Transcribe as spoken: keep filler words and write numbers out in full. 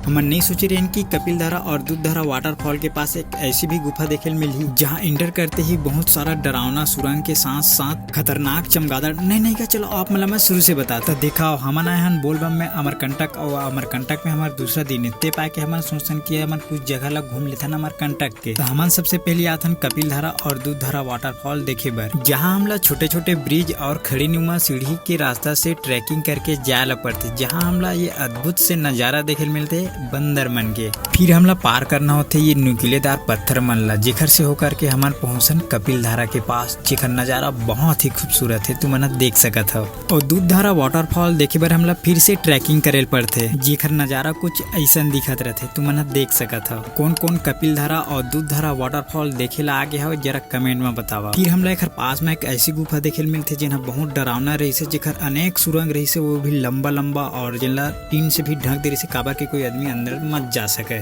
हमन नहीं सोचे रहेन कि कपिल धारा और दूध धारा वाटरफॉल के पास एक ऐसी भी गुफा देखे ल मिलही, जहाँ एंटर करते ही बहुत सारा डरावना सुरंग के साथ साथ खतरनाक चमगादड़। नहीं, नहीं, का चलो आप मला मैं शुरू से बता। तो देखा, हमन आए हन बोलबम में अमरकंटक, और अमरकंटक में हमार दूसरा दिन है। ते पाए के हमन सोचन कि हमन कुछ जगह ला घूम लेथन अमरकंटक के। तो हमन सबसे पहले आथन कपिल धारा और दूध धारा वाटरफॉल देखे बर, जहाँ हमला छोटे-छोटे ब्रिज और खड़ी नुमा सीढ़ी के रास्ता से ट्रैकिंग करके जाए ला पड़थे, जहाँ हमला ये अद्भुत से नजारा देखे ल मिलथे बंदर मन के। फिर हमला पार करना होथे ये नुकीलेदार पत्थर मन ला, जेखर से होकर के हमन पहुँचन कपिल धारा के पास, जेखर नजारा बहुत ही खूबसूरत है, तुमन ह देख सकत हव। और दूध धारा वाटरफॉल देखे बर हमला फिर से ट्रैकिंग करे ल पड़थे, जेखर नजारा कुछ ऐसन दिखत रथे, तुमन ह देख सकत हव। कौन कौन कपिल धारा और दूध धारा वाटरफॉल देखे ला आगे हव, जरा कमेंट में बतावा। फिर हमला एखर पास में एक ऐसी गुफा देखे ल मिलथे, जेन ह बहुत डरावना रहिसे, जेखर अनेक सुरंग रहिसे, वो भी लंबा लंबा, और जेन ला टीन से भी ढक दे रहिसे, काबर के कोई आदमी अंदर मत जा सके।